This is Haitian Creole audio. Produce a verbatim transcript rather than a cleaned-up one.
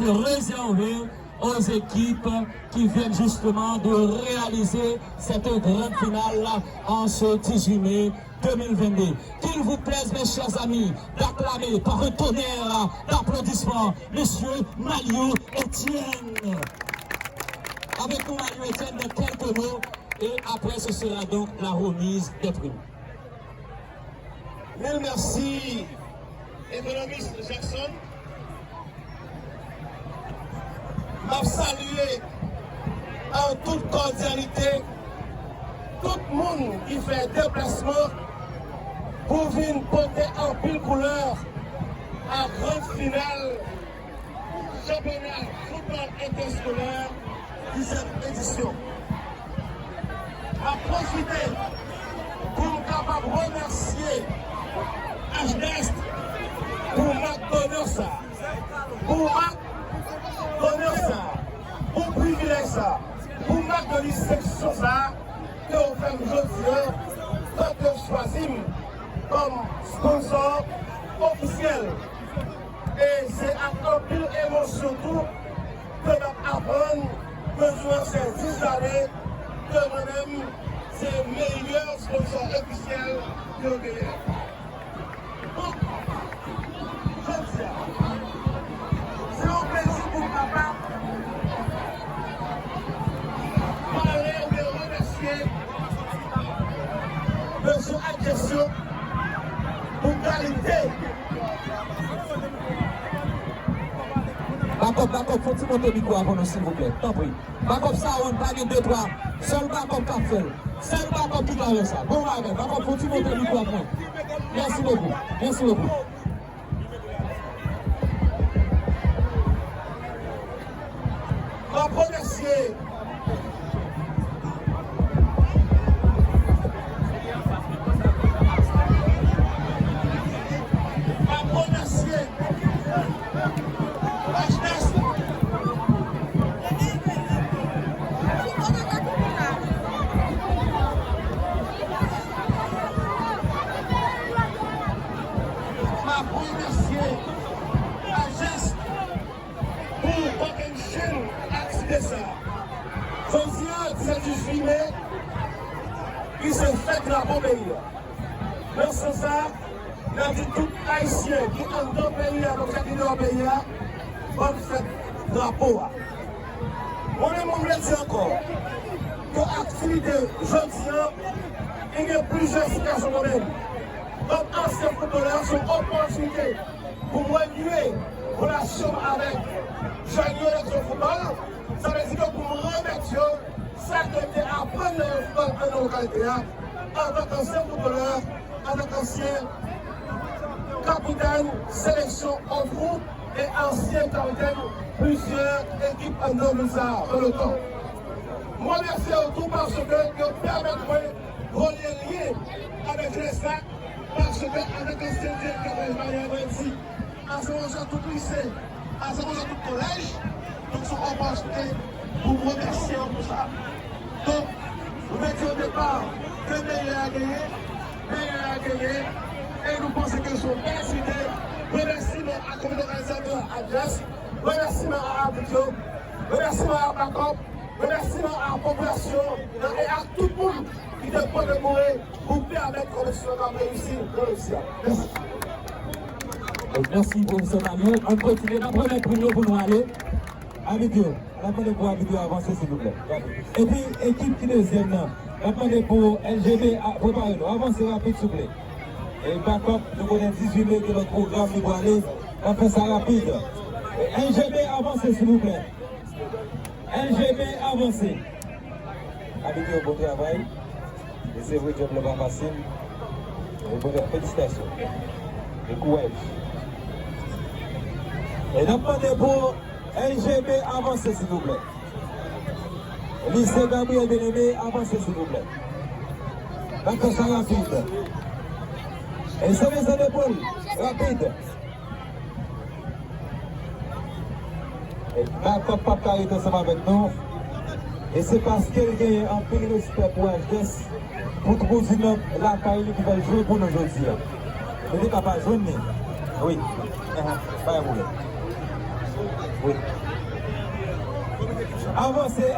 réservé aux équipes qui viennent justement de réaliser cette grande finale en ce dix-huit mai deux mille vingt-deux. Qu'il vous plaise, mes chers amis, d'acclamer par un tonnerre d'applaudissements Monsieur Malio Etienne. Avec nous, Malio Etienne, dans quelques mots, et après, ce sera donc la remise des prix. Mil mèsi, ekonomis Jackson. M ap salye an tout kòdyalite tout moun ki fè deplasman pou vin pote anpil koulè a gran final chanpyona foutbòl entèskolè dizyèm edisyon. M ap pwofite pou m kapab remèsye H D S pou mak donè sa, pou mak donè sa, pou privilèj sa, pou mak de distenksyon sa ke w fè m jodi a, kote w chwazi m kòm sponsò ofisyèl. E se ak anpil emosyon tou ke n ap aprann ke durant ces dix années ke mwen menm se meyè sponsò ofisyèl ke yo genyen. Donk, jodi a, se yon plezi pou m kapab pale oubyen remèsye mesye ak jesyon pou kalite. Bakòp, bakòp, fè yon ti monte mikwo a pou nou, silvouplè. Tanpri. Bakòp sa, w pa gen de twa. Sèl bakòp k ap fè l. Sèl bakòp ki ka fè sa. Bon bagay. Bakòp, fè yon ti monte mikwo a pou mwen. Mèsi bokou. Mèsi bokou. M ap remèsye. M ap remèsye. H D S. M ap remèsye H D S pou kokennchenn akside sa. Jodi a, se dizuit me, ki se fèt drapo peyi a. Nan sans sa, n ap di tout Ayisyen ki anndan peyi a, menm jan ki deyò peyi a, bòn fèt drapo a. Mwen menm, mwen vle di ankò ke aktivite jodi a, li gen plizyè siyasyon mwen menm. Kòm ansyen foutbolè, se yon opòtinite pou mwen liye relasyon m avèk jèn yo nan kesyon foutbòl. Sa vle di ke pou m remèt yo sa ke m te aprann nan yo foutbòl anndan lokalite a, antanke ansyen foutbolè, antanke ansyen kapitèn seleksyon Off-Road e ansyen kapitèn plizyè ekip anndan vil sa a, nan letan. M remèsye yo tou paske yo pèmèt mwen relye lyen avèk jenès la, paske avèk ansyen direktè kolèj Maria Grandi, ansanm avèk tout lise, ansanm avèk tout kolèj, donk se yon opòtinite pou m remèsye yo pou sa. Donk, nou te di o depa ke meyè a genyen, meyè a genyen, e nou panse ke se yon bèl ide. Remèsiman a komite òganizatè a H D S, remèsiman a abit yo, remèsiman a Bakòp, remèsiman a popilasyon nan e a tout moun ki te pran de moure pou pèmèt konpetisyon an reyisi nan reyisi a. Mèsi. Mèsi, pwofesè Mario. Ann kontinye, n ap remèt pri yo pou nou ale. Abit yo, n ap mande pou abit yo avanse, silvouplè. Epi, ekip ki dezyèm nan, n ap mande pou L G B a prepare nou. Avanse rapid, souple. E Bakòp, nou konnen dizuit me gen lòt pwogram li prale. N ap fè sa rapid. E L G B avanse, silvouplè. L G B avanse. Abit yo, bon travay. E se vre, djòb la pa fasil. E bon, felisitasyon. E kouraj. E n ap mande pou L G B avanse, silvouplè. Lise Gabriel Bien-Aimé, avanse, silvouplè. N ap fè sa rapid. E se mezon de poul, rapid. E Bakòp p ap ka rete ansanm avèk nou. E se paske l genyen anpil respè pou H D S, pou twouzo nan lakay li ki fè l jwe pou nou jodi a. Nou te ka pa jwenn li. Wi. Ahan, pa gen pwoblèm. Avanse.